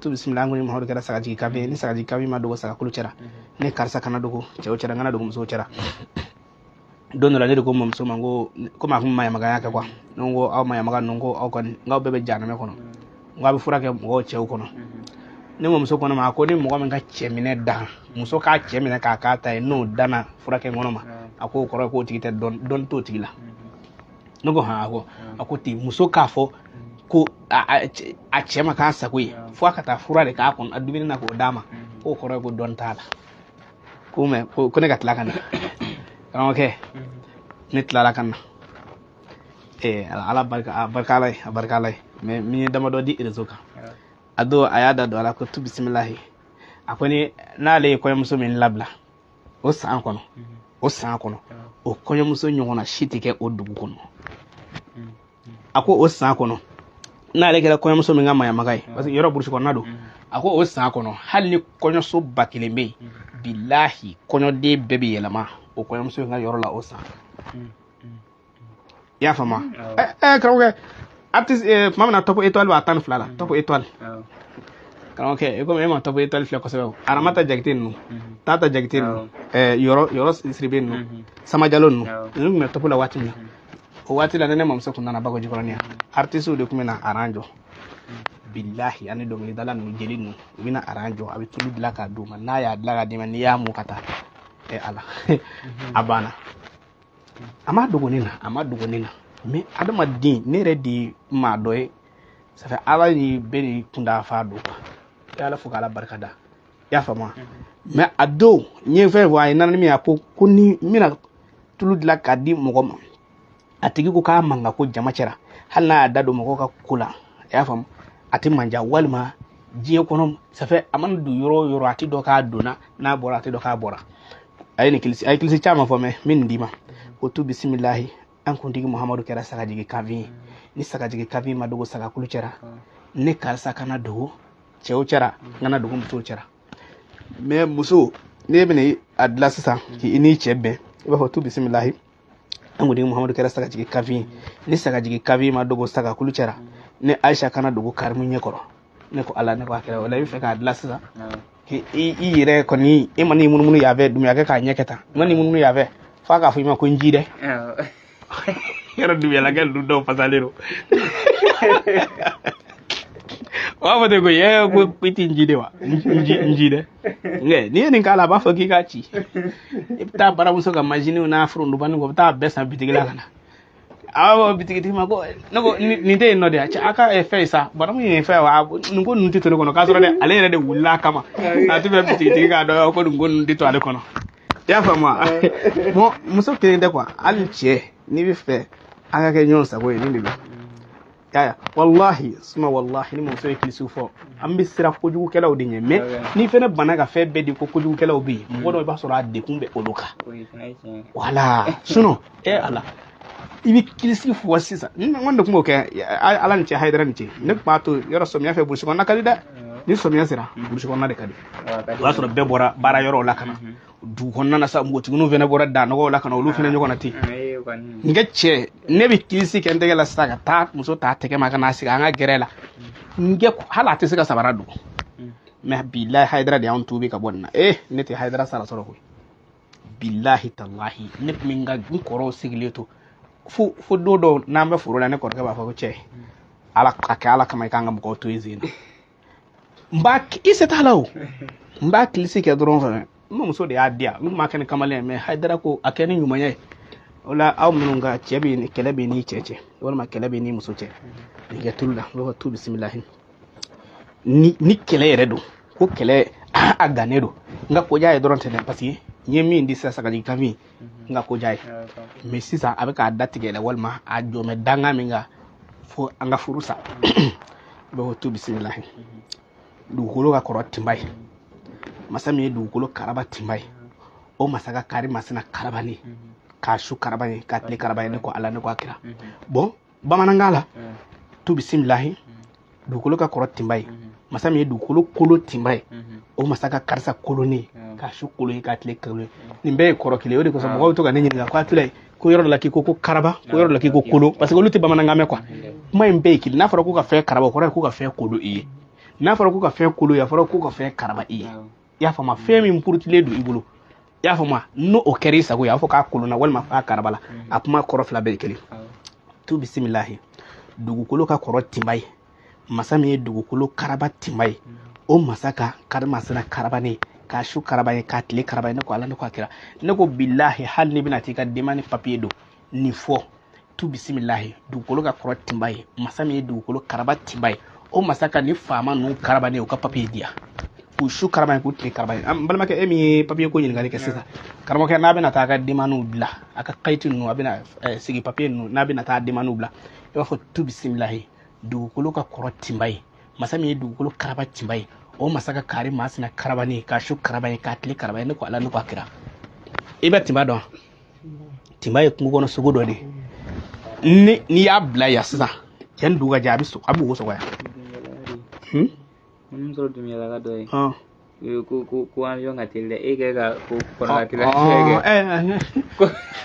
Tu bisimila, an ko ni Muhamadu kɛra sagajigi kafi ye, ni sagajigi kafi ma dogo sagakulu cɛra, ne karisa kana dogo cɛw cɛra, n kana dogo musow cɛra. Don dɔ la, ne de ko mamuso ma, ko komi a kun maɲamagaya kɛ quoi, ne ko aw maɲamaga ninnu, ko aw kɔni, n k'aw bɛɛ bɛ jahanamɛ kɔnɔ, n ko a bɛ fura kɛ mɔgɔw cɛw kɔnɔ. Ne mamuso ko ne ma ko ni mɔgɔ min ka cɛ minɛ dan, muso k'a cɛ minɛ k'a k'a ta ye, n'o danna fura kɛ kɔnɔ ma, a k'o kɔrɔ ye k'o tigi tɛ dɔn, dɔnni t'o tigi la. Ne ko hɔn, a ko ten, muso k'a fɔ ko a cɛ ma k'a sago ye, fo a ka taa fura de k'a kɔnɔ a dumuni na k'o d'a ma, k'o kɔrɔ ye ko dɔnni t'a la. Ko mɛ ko ne ka tila ka na, karamɔgɔkɛ, ne tilala ka na. Ala barika, a barika ala ye, a barika ala ye. Mɛ min ye damadɔ di réseau kan, a don a y'a da don a la ko tu bisimilahi. A ko ni n'ale ye kɔɲɔmuso min labila o san kɔnɔ, o san kɔnɔ, o kɔɲɔmuso ɲɔgɔnna si tɛ kɛ o dugu kɔnɔ. A ko o san kɔnɔ, n'ale kɛra kɔɲɔmuso min ka maɲamaga ye, parce que yɔrɔ burusi kɔnɔna don, a ko o san kɔnɔ, hali ni kɔɲɔso 1000 bɛ yen, bilahi kɔɲɔden bɛɛ bɛ yɛlɛma o kɔɲɔmuso in ka yɔrɔ la o san. I y'a faamu? Karamɔgɔkɛ, artiste, tuma min na Top Étoile b'a 12 la, Top Étoile, karamɔgɔkɛ, i komi e ma Top Étoile filɛ kosɛbɛ, o Aramata Jakite ninnu, Tata Jakite ninnu, Yɔrɔ Yɔrɔ Siribe ninnu, Sama Jalo ninnu, ninnu tun bɛ Top la waati min na, o waati la, ne mamuso kun nana Bakɔjikɔrɔni yan, artiste de tun bɛ na aran jɔ, bilahi, ani dɔnkilidala ninnu, jeli ninnu, u bɛ na aran jɔ, a bɛ tulu dilan k'a d'u ma. N'a y'a dilan k'a d'i ma, n'i y'a mun ka taa, ala, a banna. A ma dogo ne na, a ma dogo ne na. Mais adamaden, ne yɛrɛ de ye maa dɔ ye, ça fait ala ni bɛɛ de kunda fa don quoi. I ala fo k'ala barika da, i y'a faamu? Mais a don, n ye fɛn fɔ a ye, nana ni min ye, a ko ni n bɛna tulu dilan k'a di mɔgɔ ma, a tigi ko k'a man kan ko jama cɛra, hali n'a y'a da don mɔgɔw ka ko la, i y'a faamu, a tɛ manja, walima diɲɛ kɔnɔ, ça fait a mana don yɔrɔ o yɔrɔ, a tɛ dɔn k'a donna, n'a bɔra, a tɛ dɔn k'a bɔra. A ye nin kilisi, a ye kilisi caman fɔ, mɛ n bɛ nin d'i ma ko tu bisimilahi, an kuntigi Muhamadu kɛra sagajigi kafi ye, ni sagajigi kafi ma dogo sagakulu cɛra, ne karisa kana dogo cɛw cɛra, n kana dogo musow cɛra. Mɛ muso, n'e bɛna a dilan sisan k'i n'i cɛ bɛn, i b'a fɔ tu bisimilahi, an kuntigi Muhamadu kɛra sagajigi kafi ye, ni sagajigi kafi ma dogo sagakulu cɛra, ne Ayisa kana dogo Karimu ɲɛkɔrɔ. Ne ko ala, ne ko a kɛra o la. I bɛ fɛ k'a dilan sisan k'i i yɛrɛ kɔni, e ma n'i munumunu yan fɛ, Dumuyakɛ k'a ɲɛ kɛ tan, i ma n'i munumunu yan fɛ, f'a k'a fɔ i ma ko n ji dɛ. Yɔrɔ Dumuyalakɛ ninnu dɔw fasalen don, o b'a fɔ ten ko ye ko i ti n ji de wa, n ji, n ji dɛ. Nka n'i ye nin k'a la, a b'a fɔ k'i k'a ci. I bɛ taa baramuso ka maziniw n'a furundubani kɔ, i bɛ taa bɛɛ san bitigi la ka na. A b'a fɔ bitigitigi ma ko ne ko nin tɛ yen nɔ de, a cɛ a ka fɛn ye sa, baramu ye fɛn wa, nin ko ninnu tɛ to ne kɔnɔ, k'a sɔrɔ dɛ ale yɛrɛ de wulila a kama, a tɛ fɛ bitigitigi k'a dɔn ko nin ko ninnu tɛ to ale kɔnɔ. I y'a faamu wa? Bon, muso kelen tɛ quoi, hali cɛ, n'i bɛ fɛ an ka kɛ ɲɔgɔn sago ye, nin de don. Yaya, wallahi suma wallahi, ni muso ye kilisiw fɔ, an bɛ siran kojugukɛlaw de ɲɛ. Mais n'i fɛnɛ banna ka fɛn bɛɛ di ko kojugukɛlaw bɛ yen, mɔgɔ dɔw i b'a sɔrɔ a degun bɛ olu kan. Wala sinon, ala, i bɛ kilisi fɔ sisan, n kɔni de tun b'o kɛ. Ala ni cɛ, Hayidara ni cɛ, ne tun b'a to yɔrɔ sɔmiya fɛ, burusi kɔnɔna ka di dɛ. Ni sɔmiya sera, burusi kɔnɔna de ka di. O y'a sɔrɔ bɛɛ bɔra baara yɔrɔw la ka na dugu kɔnɔna na sa, npogotigininw fɛnɛ bɔra danɔgɔw la ka na, olu fɛnɛ ɲɔgɔn na ten. N kɛ cɛ, ne bɛ kilisi kɛ n tɛgɛ la sisan ka taa muso ta tɛgɛ ma ka na sigi an ka gɛrɛ la. N kɛ hali a tɛ se ka sabara don. Mais bilahi, Hayidara de y'anw tuubi ka bɔ nin na. Ne tɛ Hayidara sara sɔrɔ koyi, bilahi talahi. Ne tun bɛ n ka n kɔrɔw sigilen to fo don dɔw n'an bɛ foro la, ne kɔrɔkɛ b'a fɔ ko cɛ, ala a kɛ ala kama, i k'an ka mɔgɔw to yen sen na. N b'a i se t'a la o, n b'a kilisi kɛ dɔrɔn fɛnɛ. N mamuso de y'a di yan, n tun b'a kɛ ni kamalen ye, mais Hayidara ko a kɛ ni ɲumanya ye. O la, aw minnu ka cɛ bɛ kɛlɛ bɛ n'i cɛ cɛ, walima kɛlɛ bɛ n'i muso cɛ, nin kɛ tulu la, n b'a fɔ tu bisimilahi. Ni kɛlɛ yɛrɛ don, ko kɛlɛ a gannen don, n ka koja ye dɔrɔn tɛ dɛ, parce que n ye min di sisan, sagajigi kafi, n ka koja ye. Mais sisan a bɛ k'a datigɛ la, walima a jɔmɛ dangan min kan fo an ka furu sa, i b'a fɔ tu bisimilahi. Dugukolo ka kɔrɔ tinba ye, masa min ye dugukolo karaba tinba ye, o masa ka kari masina karaba ne, k'a su karaba ye, k'a tile karaba ye. Ne ko ala, ne ko a kira. Bon, bamanankan la, tu bisimilahi, dugukolo ka kɔrɔ tinba ye, masa min ye dugukolo kolo tinba ye, o masa ka karisa kolo ne, k'a su kolo ye, k'a tile kolo ye. Nin bɛɛ ye kɔrɔ kelen ye. O de kosɔn mɔgɔw bɛ to ka ne ɲininka ko Abdoulaye, ko yɔrɔ dɔ la k'i ko ko karaba, ko yɔrɔ dɔ la k'i ko kolo, parce que olu tɛ bamanankan mɛn quoi. Kuma in bɛɛ ye kelen. N'a fɔra ko ka fɛn karaba, o kɔrɔ ye ko ka fɛn kolo i ye. N'a fɔra ko ka fɛn kolo ye, a fɔra ko ka fɛn karaba i ye. I y'a faamu? Fɛn min purutilen don i bolo, i y'a faamu, n'o o kɛra i sago ye, a b'a fɔ k'a kolonna walima k'a karaba la. A kuma kɔrɔ fila bɛɛ ye kelen. Tu bisimilahi, dugukolo ka kɔrɔ tinba ye, masa min ye dugukolo karaba tinba ye, o masa ka karimasina karaba ne ye, k'a su karaba ye, k'a tile karaba ye. Ne ko Ala, ne ko a kira, ne ko bilahi, hali n'i bɛna t'i ka demande papier don nin fɔ, tu bisimilahi, dugukolo ka kɔrɔ tinba ye, masa min ye dugukolo karaba tinba ye, o masa ka ni faama ninnu karaba ne ye, o ka papier di yan, k'u su karaba ye, k'u tile karaba ye. N balimakɛ, e min ye papier ko ɲininkali kɛ sisan, karamɔgɔkɛ n'a bɛna taa a ka demandew bila, a ka kayiti ninnu, a bɛna sigi papier ninnu, n'a bɛna taa demandew bila, i b'a fɔ tu bisimilahi, dugukolo ka kɔrɔ tinba ye, masa min ye dugukolo karaba tinba ye, o masa ka kari masina karaba ne ye, k'a su karaba ye, k'a tile karaba ye. Ne ko Ala, ne ko a kira. I bɛ tinba dɔn? Tinba ye kungo kɔnɔ sogo dɔ de ye. Ni n'i y'a bila yan sisan, yanni dugu ka jɛ, a bɛ a bɛ wo sɔgɔ yan. Mun sɔrɔ dumuyala dɔ ye. Ko avion ka teli dɛ, e kɛ ka ko kɔnɔ ka teli.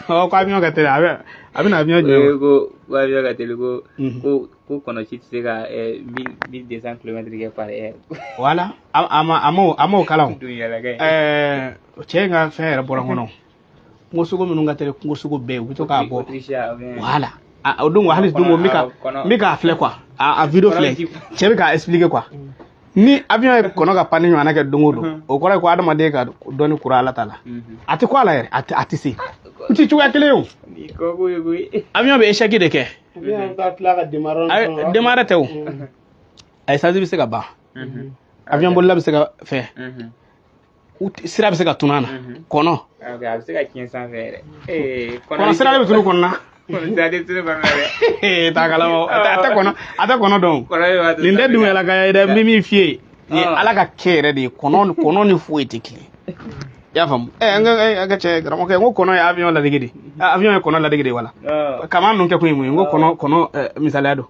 Ko avion ka teli, a bɛna avion jɔ. Ko avion ka teli, ko kɔnɔ si tɛ se ka 1200 kilomètres kɛ par heure. Voilà, a m'o kalan. Cɛ in ka fɛn yɛrɛ bɔra n kɔnɔ. Kungo sogo minnu ka teli, kungo sogo bɛɛ, u bɛ to k'a bɔ. Voilà. O don hali don n bɛ k'a filɛ quoi, a vidéo filɛ, cɛ bɛ k'a expliquer quoi. Ni avion ye kɔnɔ ka panni ɲɔgɔnna kɛ don o don, o kɔrɔ ye ko adamaden ka dɔnni kura Ala ta la. A tɛ ko a la yɛrɛ, a tɛ se. U tɛ cogoya kelen ye o. Avion bɛ échec de kɛ. Démarrer tɛ o. A essence bɛ se ka ban. Avion bolila bɛ se ka fɛn. Sira bɛ se ka tunun a na. Kɔnɔ. A bɛ se ka tiɲɛ sanfɛ yɛrɛ. Kɔnɔ sira de bɛ tunun kɔnɔ na. T'a kalama, a tɛ kɔnɔ dɔn. Nin tɛ duguyalakaya ye dɛ, n bɛ min f'i ye. Nin ye Ala ka kɛ yɛrɛ de ye, kɔnɔ ni foyi tɛ kelen. I y'a faamu? N ka cɛ karamɔgɔkɛ, n ko kɔnɔ ye avion ladege de. Avion ye kɔnɔ ladege de, wala. Kama ninnu kɛ kun ye mun ye? N ko kɔnɔ misaliya don.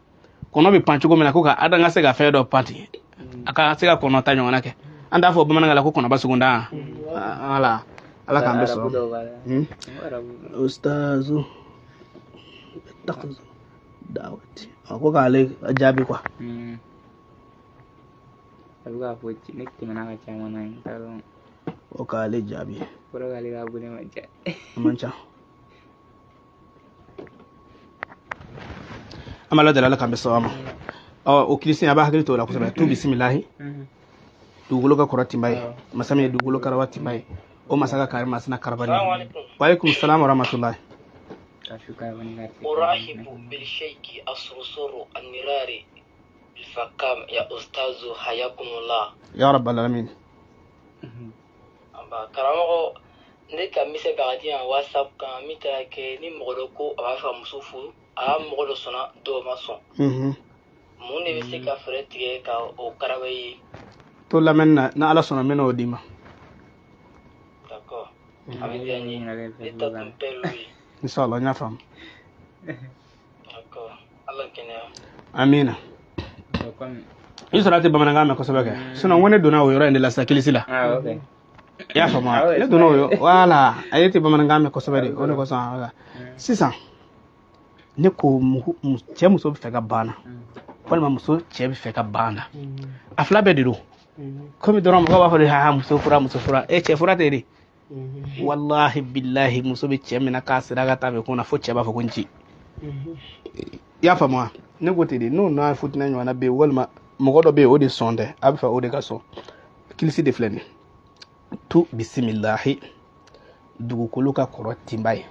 Kɔnɔ bɛ pan cogo min na, ko ka Adam ka se ka fɛn dɔ pan ten, a ka se ka kɔnɔ ta ɲɔgɔnna kɛ. An t'a fɔ bamanankan la ko kɔnɔba sogondan. Wala. Ala k'an bɛ sɔrɔ. Ustazu dawati. A ko k'ale jaabi quoi. A bɛ k'a fɔ ne tɛmɛna ka caman na n t'a dɔn. O k'ale jaabi. Kɔrɔ k'ale ka abonné man ca. A man ca. An b'a deli Ala k'an bɛ sababa ma. O kilisi a b'a hakili to o la kosɛbɛ. Tu bisimilahi. Dugukolo ka kɔrɔ tinba ye, masa min ye dugukolo karaba tinba ye, o masa ka kari masina karaba ne. Wa alaikum salam wa rahmatullahi. أرحب بالشيخ الصرصور النراري الفكام يا أستاذ، حياكم الله يا رب العالمين. أبا karamɔgɔ, ne ka mise bɛ ka di yan WhatsApp kan, min taara kɛ ni mɔgɔ dɔ ko a b'a fɛ ka muso furu, a ka mɔgɔ dɔ sɔnna, dɔw ma sɔn. Mun de bɛ se ka fɛɛrɛ tigɛ ka o karaba ye? To lamɛnni na, ni Ala sɔnna n bɛna o d'i ma. D'accord, a bɛ diya n ye, ne ta tun bɛɛ y'o ye. Inshallah, n y'a faamu. D'accord, Ala kɛnɛya. Amina. I sɔrɔ a tɛ bamanankan mɛn kosɛbɛ kɛ, sinon n ko ne donna o yɔrɔ in de la sisan kilisi la. I y'a faamu? Ne donna o yɔrɔ, voilà, a ye tɛ bamanankan mɛn kosɛbɛ de, o de kosɔn. Sisan ne ko cɛ muso bɛ fɛ ka ban na, walima muso cɛ bɛ fɛ ka ban na, a fila bɛɛ de don. Komi dɔrɔn mɔgɔw b'a fɔ de, ha muso fura, muso fura, e cɛ fura tɛ de. Wallahi billahi, muso bɛ cɛ minɛ k'a sira ka taa fɛ ko na fo cɛ b'a fɔ ko n ci. I y'a faamu wa? Ne ko ten de, n'o n'a futinɛ ɲɔgɔnna bɛ yen, walima mɔgɔ dɔ bɛ yen o de sɔn tɛ, a bɛ fɛ o de ka sɔn. Kilisi de filɛ nin ye. Tu bisimilahi, dugukolo ka kɔrɔ tinba ye,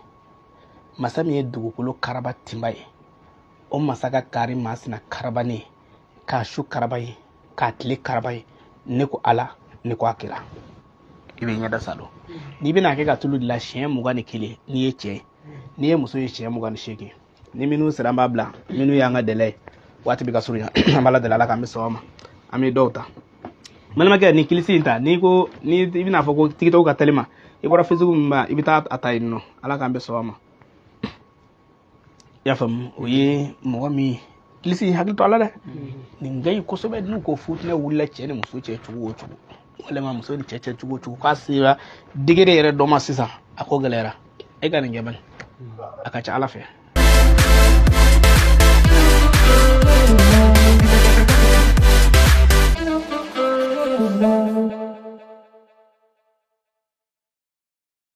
masa min ye dugukolo karaba tinba ye, o masa ka kari masina karaba ne ye, k'a su karaba ye, k'a tile karaba ye. Ne ko Ala, ne ko a kira. I bɛ ɲɛda sa don. N'i bɛna kɛ ka tulu dilan siɲɛ 21, n'i ye cɛ ye, n'i ye muso ye siɲɛ 28. Ni minnu sera an b'a bila, minnu y'an ka délai ye, waati bɛ ka surunya, an b'Ala deli Ala k'an bɛ sababa ma. An bɛ dɔw ta. Balimakɛ, nin kilisi in ta, n'i ko ni i bɛna fɔ ko TikTok ka teli ma, i bɔra Facebook min ma, i bɛ taa a ta yen nɔ. Ala k'an bɛ sababa ma. I y'a faamu? O ye mɔgɔ min kilisi in hakili to a la dɛ. Nin ka ɲi kosɛbɛ. N'u ko futinɛ wulila cɛ ni muso cɛ cogo o cogo, walima muso ni cɛ cɛ cogo o cogo, k'a sera degré yɛrɛ dɔ ma sisan, a ko gɛlɛyara, e ka nin kɛ bani, a ka ca Ala fɛ.